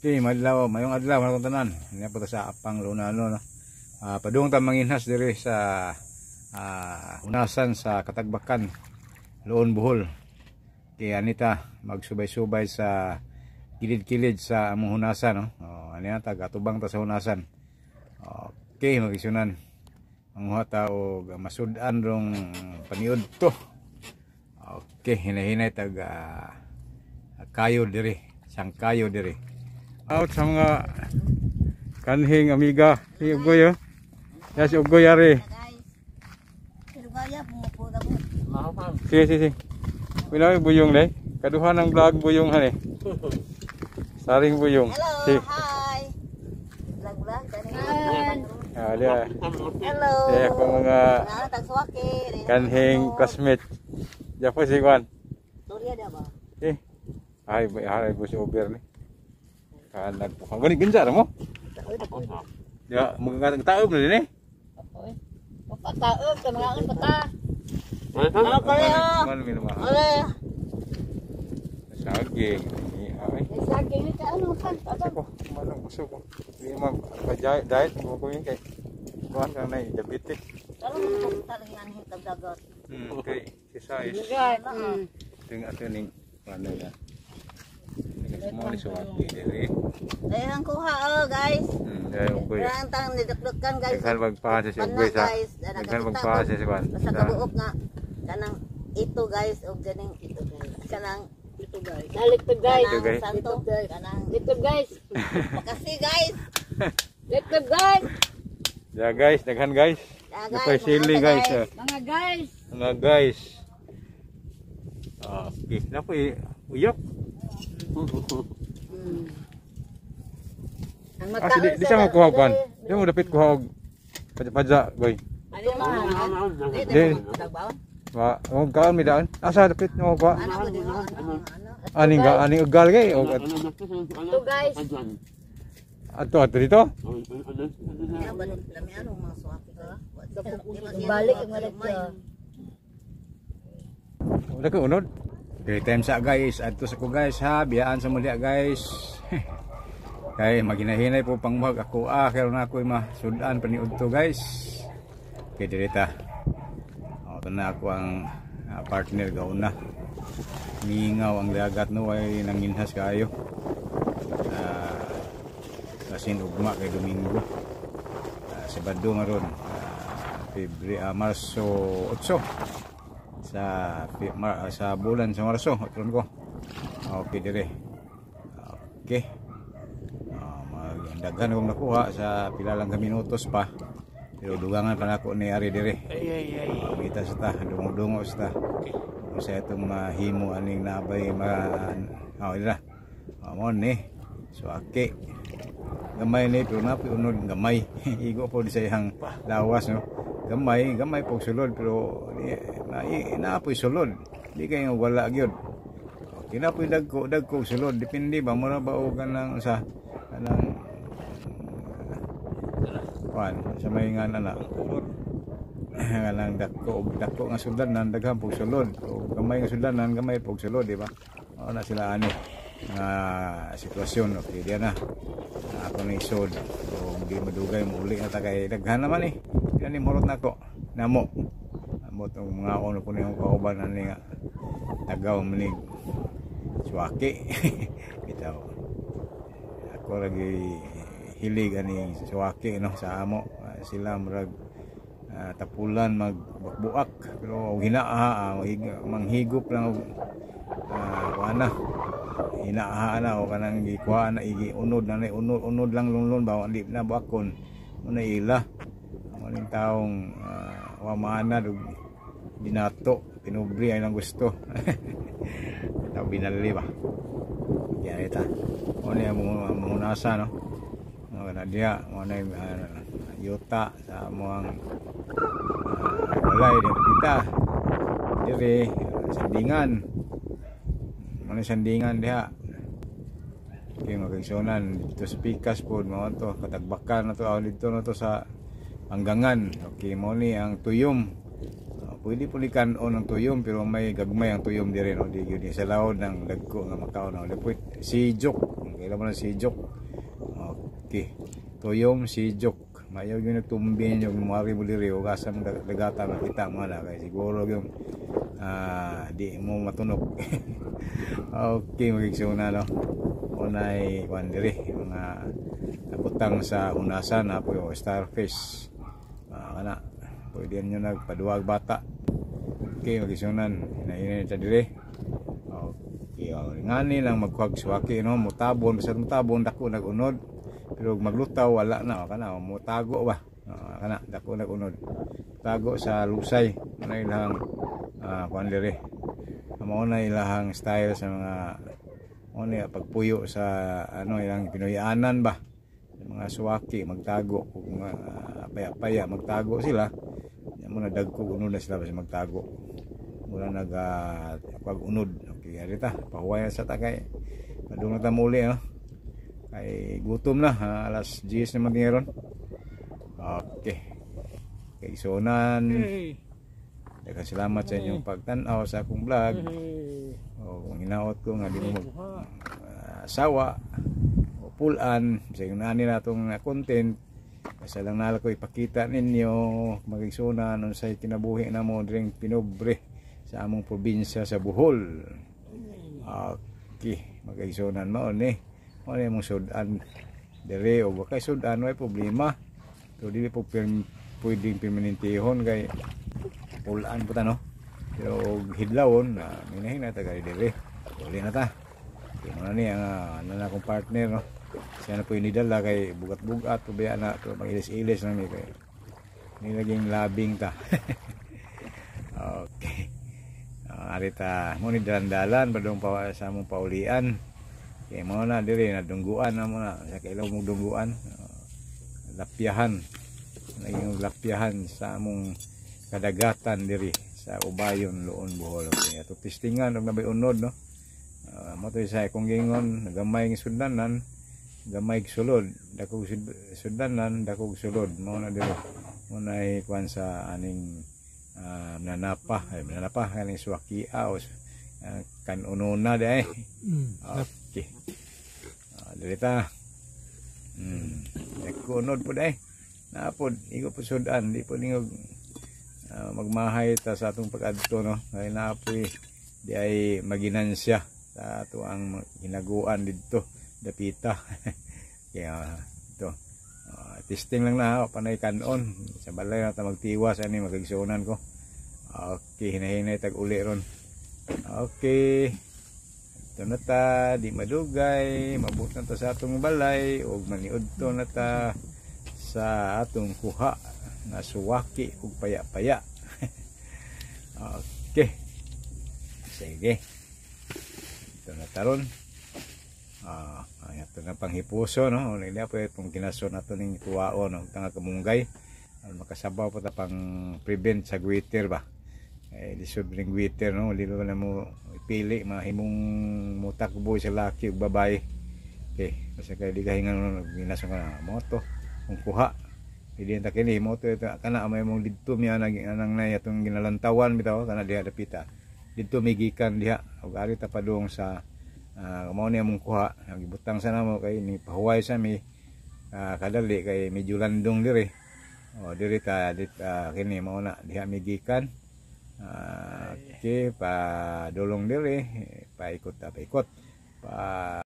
Okay, madlaw, mayong adlaw mga tanan. Niya po ta sa Apang Lunano, no. Padung ta manginhas diri sa hunasan sa Katagbakan, Loon, Bohol. Kaya anita magsubay-subay sa kilid-kilid sa among hunasan, no. Oh, ani ta gatubang ta sa hunasan. Okay, magisunan. Manguha ta og masud-an rong paniud to. Okay, hinay-hinay tag kayo diri, sangkayo diri. Out sa mga kanhing amiga, si Ugoy, oh. Ya, si Ugoy ari. Guys. Pero gaya pumupuda mo. Sige, sige, sige. Wala buyong le. Kaduha ng vlog buyong han eh. Saring buyong. Hello, Si. Hi. Vlog vlog kani. Ah, dia. Hello. Dia ako mga Nga tagsuwaki. Kanhing classmate. Diya po si Juan. Storya da ba? Eh. Ay, ay, ay, po si Uber ni. Kanag po. Ang gani ganjar mo. Ya, mga taob na din eh. Papataog ka mga ang pata. Ano pa rin? Man, man, man. Ole. Saging. Ay. May saging ni ka ano kan? Ako, manong gusto ko. Hindi mo pa diet mo ko yun kay kuan ka na diabetic. Karon mo talang anhing tagdagat. Okay, si size. Ting ato ning ano ya. Mo ni suwati diri. Dahil ang kuha oh guys. Dai ugoy. Ang tang nidukdukan, guys. Daghan magpaha si ugoy sa. Guys. Daghan magpaha si kuan. Basta kabuok nga kanang ito, guys, og ganing ito, guys. Kanang ito, guys. Ito, guys. Ito, guys. Kanang santo kanang Ito, guys. Makasi, guys. Ito, guys. Ya guys, daghan guys. Ya, Napay guys, sili mga guys. Guys. Eh. Mga guys. Mga guys. Okay, napoy uyok. Ang Ah, si, di siya makuha kuan. Di mo dapit kuha og padya goy. Ano man? Di Di. tagbaon. Ma, og kaon mi daan. Asa dapit mo kuha? Ano ko di ano ano. Aning ga aning ugal kay og Ito, guys. Ato ato dito. Ya balik lami ano mga suwaki ka. Balik ang malagyo. Wala ko unod. Okay, time sa guys. Adto sa ko guys ha. Biyaan sa muli guys. Kay maginahinay po pangmuhag ako ah karon na ako masudan paniud to, guys. Okay, dirita. Oh, ito na ako ang partner gauna. Mingaw ang dagat no ay nanginhas kayo. Kasin ugma kay Domingo. Sabado maron. February, Marso 8 sa sa bulan sa Marso atron ko. Okay dire. Okay. Daghan akong nakuha sa pila lang ka minutos pa. Pero dugangan pa nako ni ari dire. Ay, ay, ay. Kita sa ta, dungo-dungo sa ta. Kung sa itong mahimo aning nabay ma oh, ila. Oh, mo ni. So ake. Gamay ni pero napoy unod gamay. Igo po di sa iyang lawas no. Gamay, gamay po sulod pero di, na, naapoy sulod. Di kayo wala gyud. Okay na po'y dagko, dagko sulod. Depende ba mura ba o kanang sa kanang kuan sa may nga na kanang dagko og dagko nga sudan nan daghan pog sulod o gamay nga sudan nan gamay pog sulod, di ba? Mao na sila ani nga sitwasyon. Okay, diyan na ako ni isod o di madugay mo uli na ta kay daghan naman eh. Yan ni murot nako namo amo tong mga ono ko niyong kauban ani nga tagaw manig suwaki. Bitaw ako lagi hilig ani suwaki no sa amo. Sila murag tapulan magbakbuak pero hinaa manghigop lang og kuan na hinaa na o kanang gikuha na igi unod na ni unod unod lang lunlun ba di na buakon mo na ila mo ning taong wa maana og binato pinubri ay lang gusto taw binali ba kaya ita mo ni ang munasa no. Mo na diya mo na yuta sa among balay di kita dire sandingan mo na sandingan diha. Okay, magigsunan dito sa Pikas po mo to katagbakan na to ah, dito na to sa Anggangan. Okay, mo ni ang tuyom. Pwede po ni kanon ang tuyom pero may gagmay ang tuyom dire no di gyud ni sa laod ng dagko nga makaon no. Di si Jok. Kailan mo lang sijok. Okay. Tuyom sijok. Mayo yung nagtumbin yung muari mo diri o asa mo dagata, makita mo na kay siguro yung di mo matunok. Okay, magigsuna, no. Unay kuan diri, mga butang sa hunasan na po, starfish. Kana pwede nyo nagpaduwag bata. Okay, magisunan, hinahinay ta diri. Okay, oh, ngani lang magkuhag suwaki, no, mutabon, basta mutabon dako nag-unod. Pero maglutaw wala na, oh, kana mutago ba. Oh, kana dako nag-unod. Tago sa lusay. Ano ilang kuan diri. Mao na ilahang style sa mga ano ya, pagpuyo sa ano ilang Pinoyanan ba. Mga suwaki magtago kung paya-paya magtago sila. Yan mo na dagko unod na sila basta magtago. Mula nag pag unod. Okay, ari ta, pahuway sa takay. Padung na ta muli, no? Kay gutom na, ha? Alas 10 naman ron. Okay. Kay sunan. Daghang salamat sa inyong pagtan-aw sa akong vlog. O kung hinaot ko nga di mo mag sawa o pulan sa yung nani na itong content, basta lang nala ko ipakita ninyo, magigsunan, unsay kinabuhi na mo diring pinobre sa among probinsya sa Bohol. Okay, magigsunan, mao ni mao ni mong sudan dire o wakay sudan, way problema, pero dili po pwedeng permanentihon kay pulaan po ta, no? Pero og hidlawon na minahin na taga dire, uli na ta. Kaya mo na niya nga ano na akong partner, no? Siya na po yung nidala kay bugat-bugat pabaya na pero mag-ilis-ilis na mi kay ni naging labing ta. Okay, arita mo ni dalan-dalan padung pa sa among paulian kay mo na dire nadungguan na mo na sa kailaw mong dungguan, lapyahan, naging lapyahan sa among kadagatan diri sa Ubayon, Loon, Bohol. Okay, ato testingan og nabay unod, no? Mo to sa akong gingon, gamay ng sudanan, gamay sulod, dakog sudanan, dakog sulod. Mao na diri. Mo na kuan sa aning nanapa, ay nanapa kaning swakia o kanunona di ay. Okay. Diri ta. Dako unod po day. Napod, igo po sudan, di po ningog magmahay ta sa atong pag-adto, no? Kay naapoy di ay maginansya sa ato ang hinaguan didto dapita. Kaya ito, testing lang na panay kanon sa balay na ta magtiwas ani, magigsuonan ko. Okay, hinahinay tag uli ron. Okay, ito na ta, di madugay mabot na ta sa atong balay ug maniudto na ta sa atong kuha na suwaki ug paya-paya. Okay, sige, ito na taron. Ito na panghipuso, no? Hindi po itong kinaso na ito ning tuwao, no? Tanga kamunggay. Makasabaw pa ta pang prevent sa goiter ba. Eh, lisod ring goiter, no? Hindi ba na mo ipili, mahimong mutakbo sa laki ug babae. Okay, basta kay di kahingan, no, ginaso ka na moto kung kuha. Hindi ta kini moto ito kana may mong didto miya nang anang nay atong ginalantawan bitaw kana diha dapita. Didto may gikan diha ug ari ta padung sa mao niya mong kuha, gibutang sa namo kay ni pahuway sa mi kadali kay medyo landong diri. O diri ta dit, kini mao na diha mi gikan. Okay, pa dulong diri, paikot ta paikot. Pa